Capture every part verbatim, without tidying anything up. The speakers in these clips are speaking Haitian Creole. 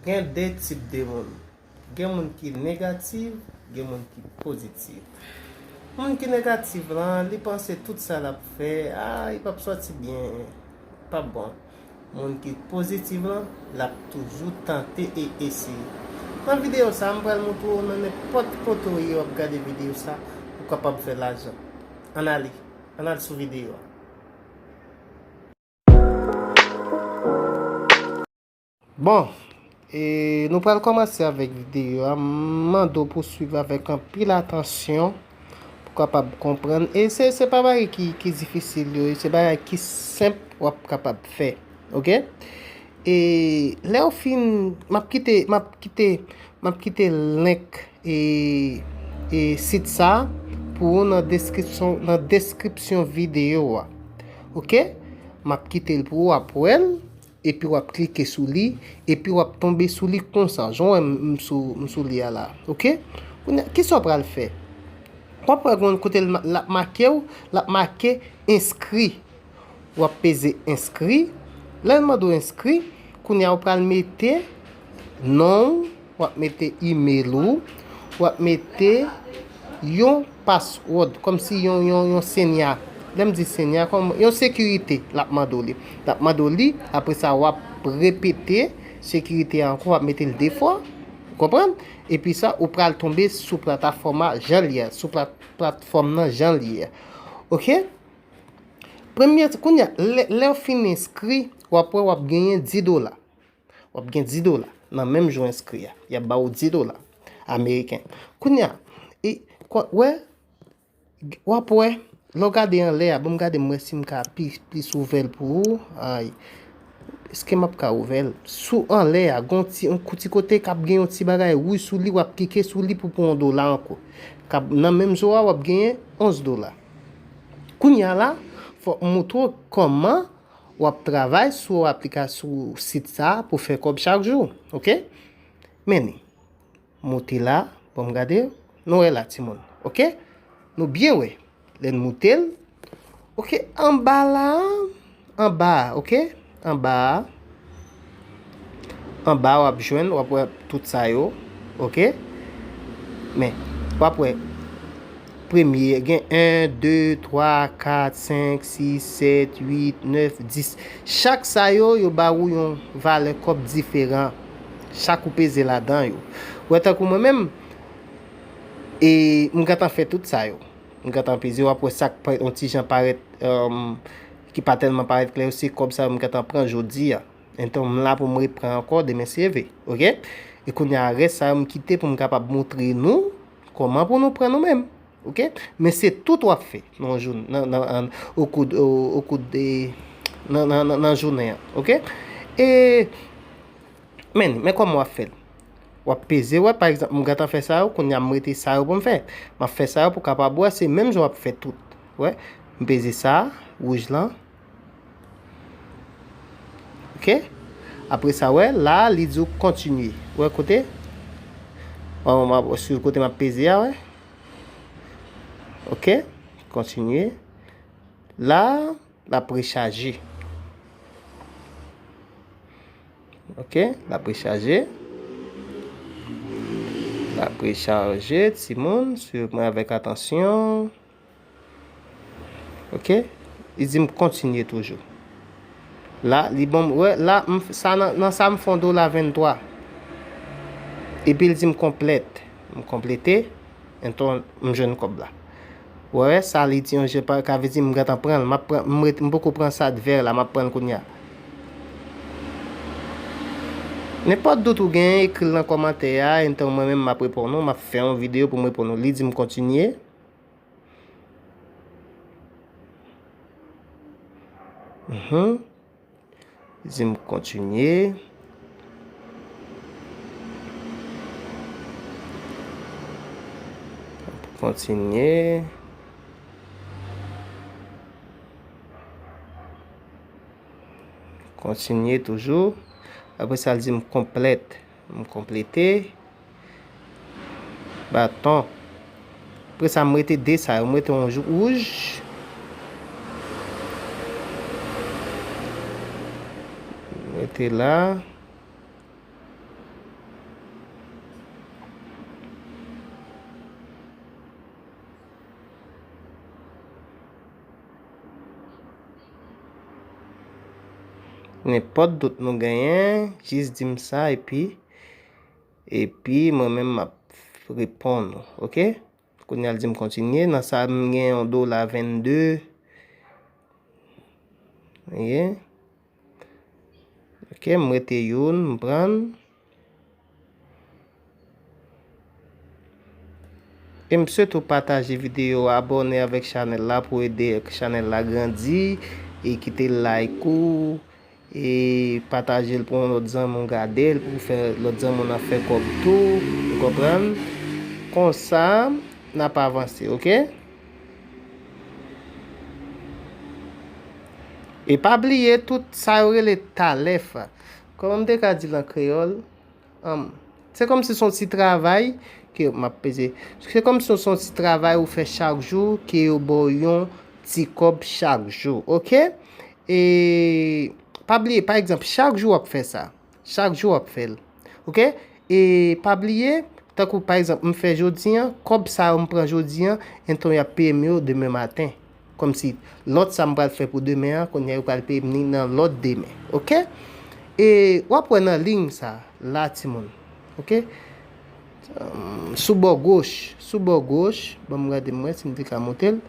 Gen de tip de moun. Gen moun ki negatif, gen moun ki pozitif. Moun ki negatif lan, li panse tout sa l ap fè, a, li p ap sòti byen, p ap bon. Moun ki pozitif lan, l ap toujou tante e eseye. Nan videyo sa, m pral montre w nan nenpòt kote w ye w ap gade videyo sa, ou kapab fè lajan. Ann ale, ann al sou videyo a. Bon, e nou pral kòmanse avèk videyo a. M mande w pou w swiv avèk anpil atansyon pou w kapab konprann. E se, se pa bagay ki, ki difisil yo, se bagay ki senp w ap kapab fè. Oke? E lè w fin, m ap kite, m ap kite, m ap kite link e, e sit sa pou ou nan deskripsyon, nan deskripsyon videyo a. Oke? M ap kite l pou ou, w ap wè l, epi w ap klike sou li, epi w ap tonbe sou li konsa. Jan w wè m, m sou, m sou li a la. Oke? Kounye a, kisa w pral fè? W ap wè gen yon kote l ma-, l ap make w, l ap make enskri. W ap peze enskri. Lè l mande w enskri, kounye a w pral mete non w, w ap mete email ou, w ap mete yon password, kòmsi yon, yon, yon senya. Lè m di senya, kòm yon sekirite, l ap mande w li. L ap mande w li, apre sa w ap repete sekirite a ankò, w ap mete l de fwa. Ou konprann? Epi sa, ou pral tonbe sou platafòm a jan l ye a, sou plat-, platfòm nan jan l ye a. Oke? Premye, kounye a, lè, lè w fin enskri, w ap wè w ap genyen dis dola. W ap gen dis dola nan menm jou enskri a. Y ap ba w dis dola ameriken. Kounye a, e, kwa, wè, w ap wè, lè w gade anlè a, ban m gade m wè si m ka pi, plis ouvè l pou ou. Ay, èske m ap ka ouvè l? Sou anlè a, gen yon ti, yon kou-, ti kote k ap gen yon ti bagay wouj sou li, w ap klike sou li pou pran yon dola ankò. K ap, nan menm jou a, w ap genyen onz dola. Kounye a la, fòk m montre w kòman w ap travay sou aplikasyon, sou sit sa a pou fè kòb chak jou, oke? Men li. Moute la, ban m gade. Nou wè la, timoun, oke? Nou byen wè. Lè n moute l, oke, anba la, anba a, oke? Anba a. Anba a w ap jwenn, w ap wè tout sa yo, oke? Men, w ap wè, premye, gen en, de, twa, kat, senk, sis, sèt, uit, nèf, dis. Chak sa yo, yo ba ou yon valè kòb diferan. Chak ou peze ladan yo. Ou wè, tankou mwen menm, e m gentan fè tout sa yo. M gentan peze, w ap wè sa k pa-, yon ti jan parèt, em, ki pa tèlman parèt klè yo, se kòb sa yo m gentan pran jodi a. Enton, m la pou m repran ankò demen si Dye vle, oke? E kounye a, rès sa yo m kite pou m kapab montre nou kòman pou nou pran nou menm, oke? Men se tout w ap fè nan yon jou, nan, nan, an, au cours, au, au cours de, nan, nan, nan, nan jounen an, oke? E, men, men kòman w ap fè l? W ap peze, wè, pa egzanp, m gentan fè sa yo, kounye a m rete sa yo pou m fè. M ap fè sa yo pou w kapab wè, se menm jan w ap fè tout. Wè, m peze sa, wouj lan. Oke? Apre sa, wè, la, li di w kontinye. Wè kote? Wè, m ap swiv kote m ap peze a, wè. Oke? Kontinye. La, l ap rechaje. Oke? L ap rechaje. L ap rechaje, timoun. Swiv mwen avèk atansyon. Oke? Li di m kontinye toujou. La, li ban m, wè, la, m, sa nan, nan sa m fè yon dola venntwa. Epi l di m konplèt. M konplete. Enton, m jwenn kòb la. Wè, sa li di yon je pa, ka vle di m gentan pran l. M ap pran, m ret, m poko pran sa t vè la, m ap pran l kounye a. Nenpòt dout ou genyen, ekri l nan kòmantè a, enton mwen menm m ap reponn ou, m ap fè yon videyo pou m reponn ou. Li di m kontinye. Mhm. Di m kontinye. Kontinye. Kontinye toujou. Apre sa, l di m konplèt. M konplete. Baton. Apre sa, m rete de sa yo. M rete yon jou wouj. M rete la. Nenpòt dout nou genyen, jis di m sa, epi, epi mwen menm m ap reponn ou, oke? Kounye a l di m kontinye. Nan sa, m gen yon dola vennde. Oke? Oke, m rete youn, m pran. E m swete w pataje videyo, abòne avèk chanèl la pou ede chanèl la grandi, e kite like ou, e pataje l pou yon lòt zanmi w gade l, pou fè lòt zanmi w nan fè kòb tou, ou konprann? Konsa, n ap avanse, oke? E pa bliye tout sa yo rele talèf. Kòman m te ka di l an kreyòl? Um, se kòmsi se yon ti travay ke m ap peze. Se kòmsi se yon ti travay ou fè chak jou, ke yo ba w yon ti kòb chak jou, oke? E pa bliye, pa egzanp, chak jou w ap fè sa. Chak jou w ap fè l. Oke? E pa bliye, tankou pa egzanp, m fè jodi an, kòb sa yo m pran jodi an, enton y ap peye m yo demen maten. Kòmsi lòt sa m pral fè pou demen an, kounye a yo pral peye m ni nan lòt demen. Oke? E w ap wè nan liy sa, la, timoun. Oke? Ahn, sou bò goch, sou bò goch, ban m gade m wè si m te ka monte l.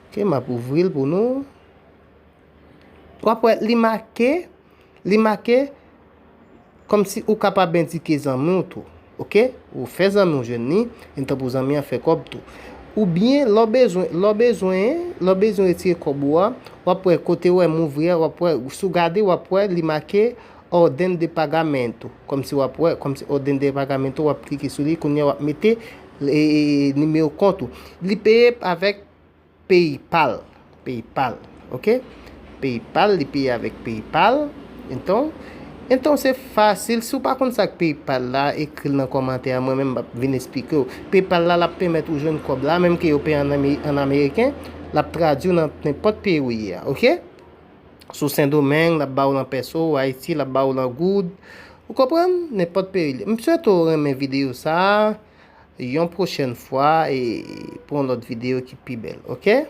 Oke, m ap ouvri l pou nou. W ap wè li make, li make kòmsi ou kapab endike zanmi w tou. Oke? Ou fè zanmi w jwenn li, entan pou zanmi an fè kòb tou. Oubyen, lè w bezwen, lè w bezwen, lè w bezwen retire kòb ou a, w ap wè kote w wè m ouvri a, w ap wè, si w gade, w ap wè li make orden de pagamento. Kòmsi w ap wè, kòmsi orden de pagamento, w ap klike sou li, kounye a w ap mete, e, e, nimewo kont ou. Li peye avèk PayPal. PayPal. Oke? PayPal, li peye avèk PayPal. Enton, enton se fasil. Si w pa konn sa k PayPal la, ekri l nan kòmantè a. Mwen menm, m ap vin esplike w. PayPal la, l ap pèmèt ou jwenn kòb la, menm ke yo peye an, ame- an ameriken, l ap tradui w nan nenpòt peyi w ye a. Oke? Si w Sendomeng, l ap ba w l an pèso, Ayiti, l ap ba w l an goud. Ou konprann? Nenpòt peyi li. M swete w renmen videyo sa a. Yon pwochèn fwa, e pou yon lòt videyo ki pi bèl, oke?